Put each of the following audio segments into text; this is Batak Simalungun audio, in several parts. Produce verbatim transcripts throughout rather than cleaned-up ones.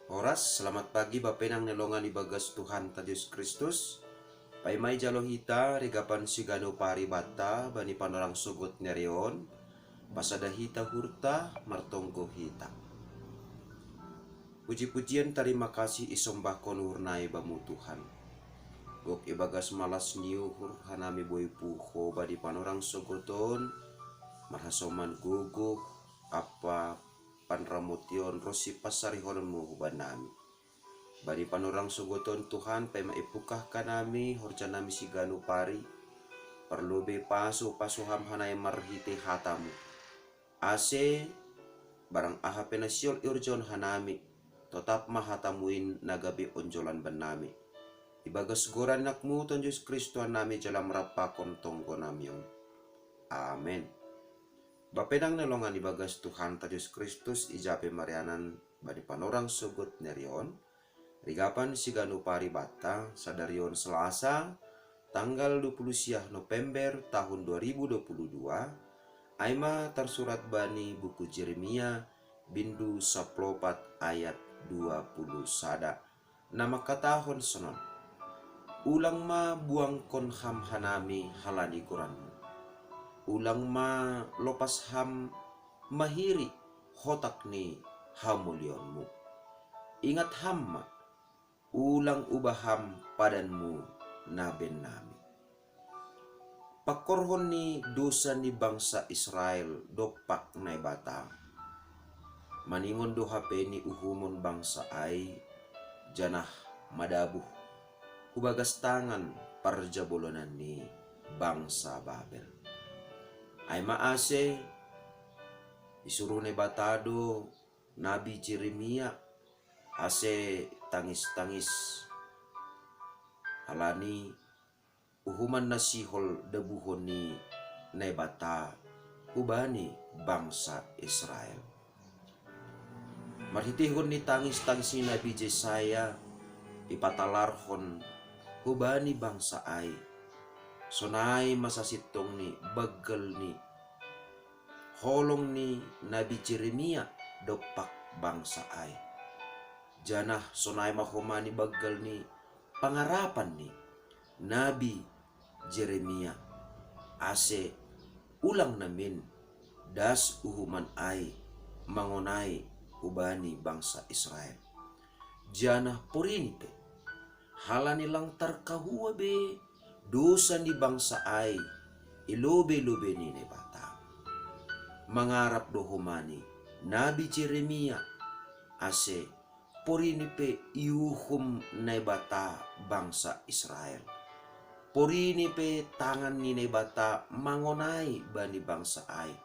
Horas, selamat pagi bapenang ni longan ibagas Tuhanta Jesus Kristus. Paima ijalo hita rigapan siganup ari banta bani panorang sogot ni ari on, pasada hita uhurta, martonggo hita. Puji-pujian tarima kasih isombahkon uhur nai bamu Tuhan. Gok ibagas malas ni uhur hanami boi puho bani panorang sogot on, marhasoman gogo, ampa panramotion ronsi pansarihononmu hubannami. Bani panorang sogot on Tuhan, paima ipungkah hanami horjanami siganup ari, parlobei pasu-pasu Ham hanai marhitei hataMu. Ase barang aha pe na sihol ihorjahon hanami, totap ma hataMu in na gabe onjolan bannami. Ibagas goran ni AnakMu Tuhan Jesus Kristus Tuhannami jala marampakon tonggonami on. Amen. Bapenang ni longan ibagas Tuhanta Jesus Kristus, ija pe marianan bani panorang sogot ni ari on, rigapan siganup ari banta, sadari on Selasa, tanggal dua puluh siah November tahun dua ribu dua puluh dua, aima tarsurat bani buku Jeremia, bindu saplopat ayat dua puluh sada, na mangkatahon sonon: Ulang ma buangkon Ham hanami halani goranMu. Ulang ma lopas Ham mahiri hotak ni hamolionMu. Ingat Ham ma, ulang ubah Ham padanMu na bennami. Pangkorhon ni dosa ni bangsa Israel dompak Naibata, maningon do hape ni uhumon bangsa ai, janah madabuh hubagas tangan parjabolonan ni bangsa Babel. Aima ase isuruh Naibata do nabi Jeremia, ase tangis-tangis halani uhuman na sihol dabuhon ni Naibata hubani bangsa Israel. Marhiteihon ni tangis-tangis ni nabi Jesaya, ipatalarhon hubani bangsa ai, sonai ma sasintong ni banggal ni holong ni nabi Jeremia dompak bangsa ai. Janah sonai ma homa ni banggal ni pangarapan ni nabi Jeremia, ase ulang namin das uhuman ai mangonai hubani bangsa Israel. Janah porini pe, halani lang tarkahua be dosa ni bangsa ai i lobei-lobei ni Naibata, mangarap do homa ni nabi Jeremia, ase porini pe iuhum Naibata bangsa Israel. Porini pe tangan ni Naibata mangonai bani bangsa ai.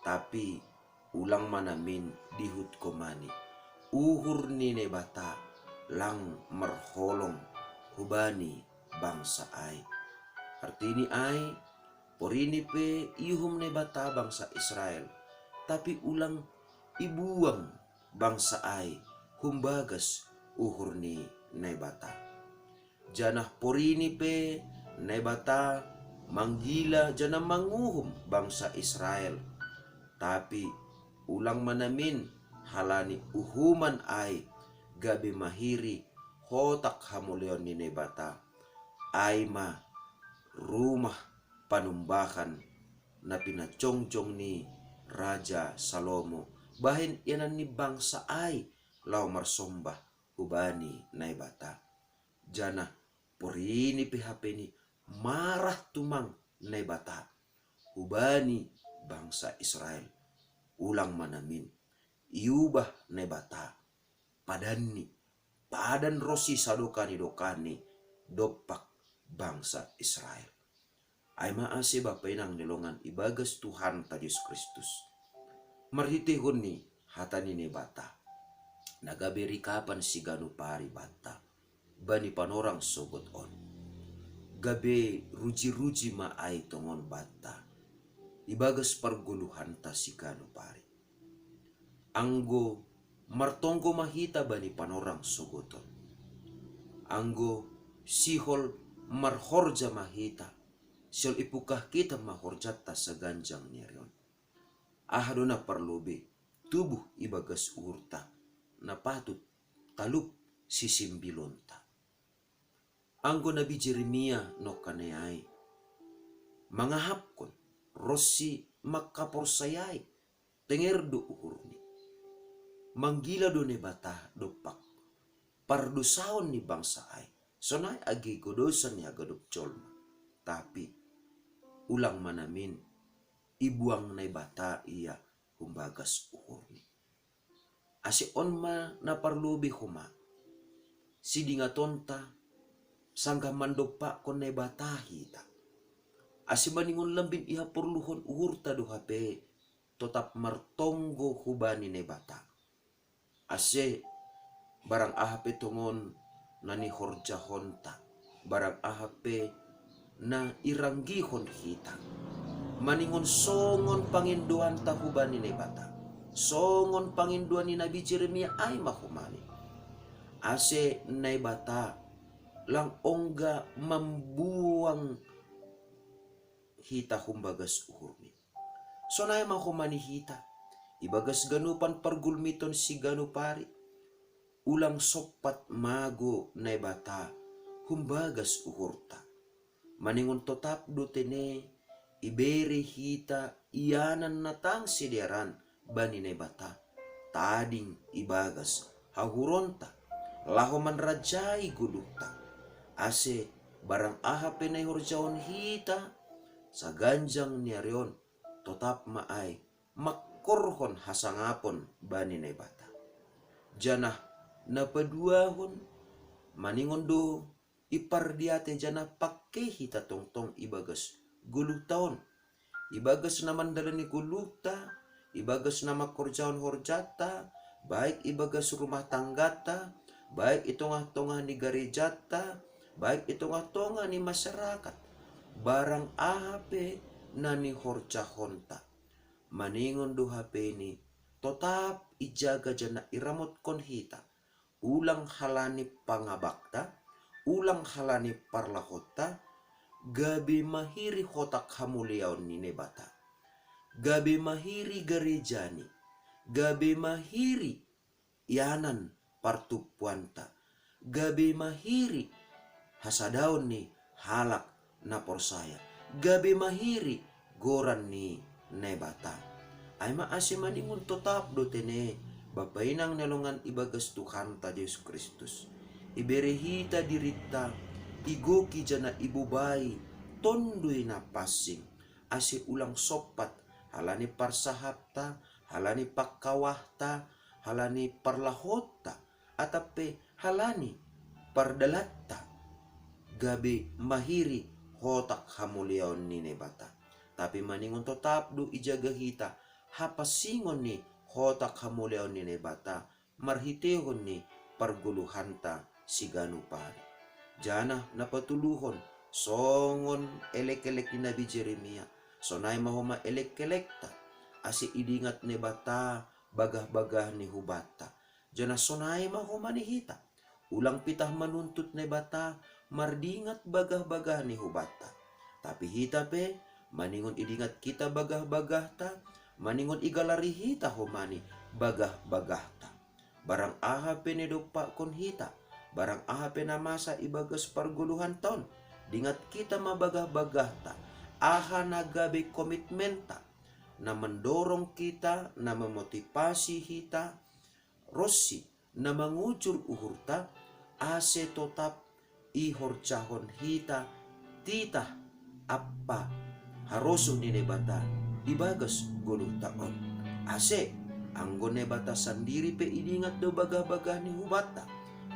Tapi ulang ma namin dihut homa ni uhur ni Naibata lang marholong hubani bangsa ai. Artini ai, porini pe iuhum Naibata bangsa Israel, tapi ulang ibuang bangsa ai humbagas uhur ni Naibata. Janah porini pe Naibata manggila janah manguhum bangsa Israel, tapi ulang ma namin halani uhuman ai gabe mahiri hotak hamoleon ni Naibata, ai ma rumah panumbahan na pinajongjong ni Raja Salomo bahen ianan ni bangsa ai laho marsombah hubani Naibata. Janah porini pe hapeni marah tumang Naibata hubani bangsa Israel. Ulang ma namin iubah Naibata padanni, padan ronsi sadokah ni dokahni dompak bangsa Israel. Ai ma ase bapenang ni longan ibagas Tuhanta Jesus Kristus, marhiteihon ni hata ni Naibata, na gabe rikapan siganup ari banta bani panorang sogot on, gabe ruji-ruji ma ai tongon banta ibagas pargoluhanta siganup ari. Anggo martonggo ma hita bani panorang sogot on, anggo sihol marhorja ma hita, sihol ipungkah hita ma horjanta saganjang ni ari on, aha do na parlobei tubuh ibagas uhurta na patut talup sisimbilonta. Anggo nabi Jeremia nongkanai ai mangahapkon ronsi mangkaporsayai, tenger do uhurni. Manggila do Naibata dompak pardosaon ni bangsa ai, sonai age godosan ni haganup jolma. Tapi ulang ma namin, ibuang Naibata ia humbagas uhurni. Ase on ma na parlobei homa sidingatonta sanggah mandompakkon Naibata hita, ase maningon lambin ihaporluhon uhurta do hape totap martonggo hubani Naibata. Ase barang aha pe tongon na nihorjahonta, barang aha pe na iranggihon hita, maningon songon pangindoanta hubani Naibata, songon pangindoan ni nabi Jeremia ai ma homani. Ase Naibata lang ongga mambuang hita humbagas uhurni. Sonai ma homani hita, ibagas ganupan pargulmiton siganup ari, ulang sompat mago Naibata humbagas uhurta. Maningon totap do tene ibere hita ianan na tang sidearan bani Naibata, tading ibagas hahuronta, laho manrajai goluhta. Ase barang aha pe na ihorjahon hita saganjang ni ari on, totap ma ai mangkorhon hasangapon bani Naibata. Janah na paduahon, maningon do ipardiatei janah pangkei hita tongtong ibagas goluhta on, ibagas na mandalani goluhta, ibagas na mangkorjahon horjanta, baik ibagas rumah tangganta, baik i tongah-tongah ni garejanta, baik i tongah-tongah ni masyarakat. Barang aha pe na nihorjahonta, maningon do hape ni totap ijaga janah iramotkon hita, ulang halani pangabakta, ulang halani parlahonta, gabe mahiri hotak hamuliaon ni Naibata, gabe mahiri garejani, gabe mahiri ianan partumpuanta, gabe mahiri hasadaon ni halak na porsaya, gabe mahiri goran ni Naibata. Ai ma ase maningon totap do tene, Bapa inang ni longan ibagas Tuhanta Jesus Kristus, ibere hita dirinta, igoki janah ibobai Tonduy Na Pansing, ase ulang sompat halani parsahapta, halani pangkawahta, halani parlahonta, atap pe halani pardalatta, gabe mahiri hotak hamuliaon ni Naibata. Tapi maningon totap do ijaga hita hapansingon ni hotak hamuliaon ni Naibata marhiteihon ni pargoluhanta siganup ari. Janah na patoluhon, songon elek-elek ni nabi Jeremia, sonai ma homa elek-elekta, ase idingat Naibata bagah-bagah ni hubanta. Janah sonai ma homa ni hita, ulang pitah manuntut Naibata mardingat bagah-bagah ni hubanta. Tapi hita pe, maningon idingat hita bagah-bagahta, maningon igalari hita homa ni bagah-bagahta. Barang aha pe na idompakkon hita, barang aha pe na masa ibagas pargoluhanta on, dingat hita ma bagah-bagahta, aha na gabe komitmenta, na mandorong hita, na mamotivasi hita, ronsi na mangujur uhurta, ase totap ihorjahon hita titah ampa harosuh ni Naibata ibagas goluhta on. Ase, anggo Naibata sandiri pe idingat do bagah-bagah ni hubanta,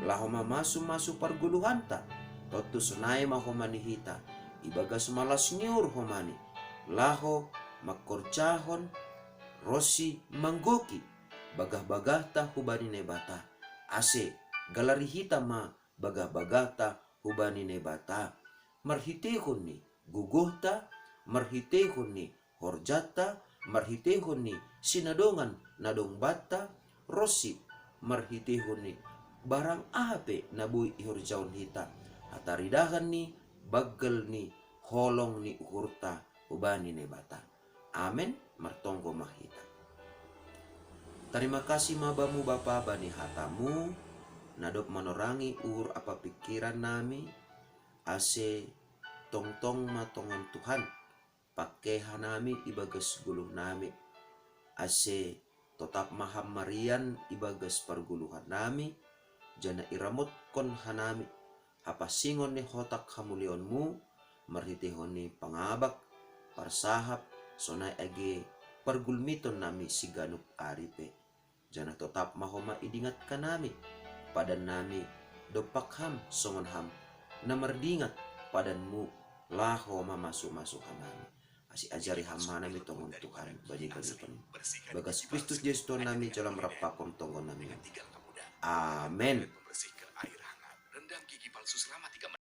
laho mamasu-masu pargoluhanta, tontu sonai ma homa ni hita, ibagas malas ni uhur homa ni, laho mangkorjahon ronsi manggoki bagah-bagahta hubani Naibata, ase galari hita ma bagah-bagahta hubani Naibata, marhiteihon ni gogohta, marhiteihon ni horjanta, marhiteihon ni sinadongan na dong banta, ronsi marhiteihon ni barang aha pe na boi ihorjahon hita, hataridahan ni banggal ni holong ni uhurta hubani Naibata. Amen. Martonggo ma hita. Tarima kasih ma Bamu Bapa bani hata-Mu, na dob manorangi uhur ampa pingkiran nami, ase tongtong ma tongon Tuhan, pangke hanami ibagas goluh nami, ase totap ma Ham marian ibagas pargoluhan nami, janah iramotkon hanami hapasingon ni hotang hamuliaonMu, marhiteihon ni pangabak, parsahap, sonai age pargulmiton nami siganup ari pe. Janah totap ma homa idingat hanami, padan nami dompak Ham songon Ham na mardingat padanMu, laho mamasu-masu hanami. Ase ajari Ham hanami tongon Tuhan, bani-bani bagas Kristus Jesus Tuhan nami, jalo ma rap pakon tonggo nami. Amen.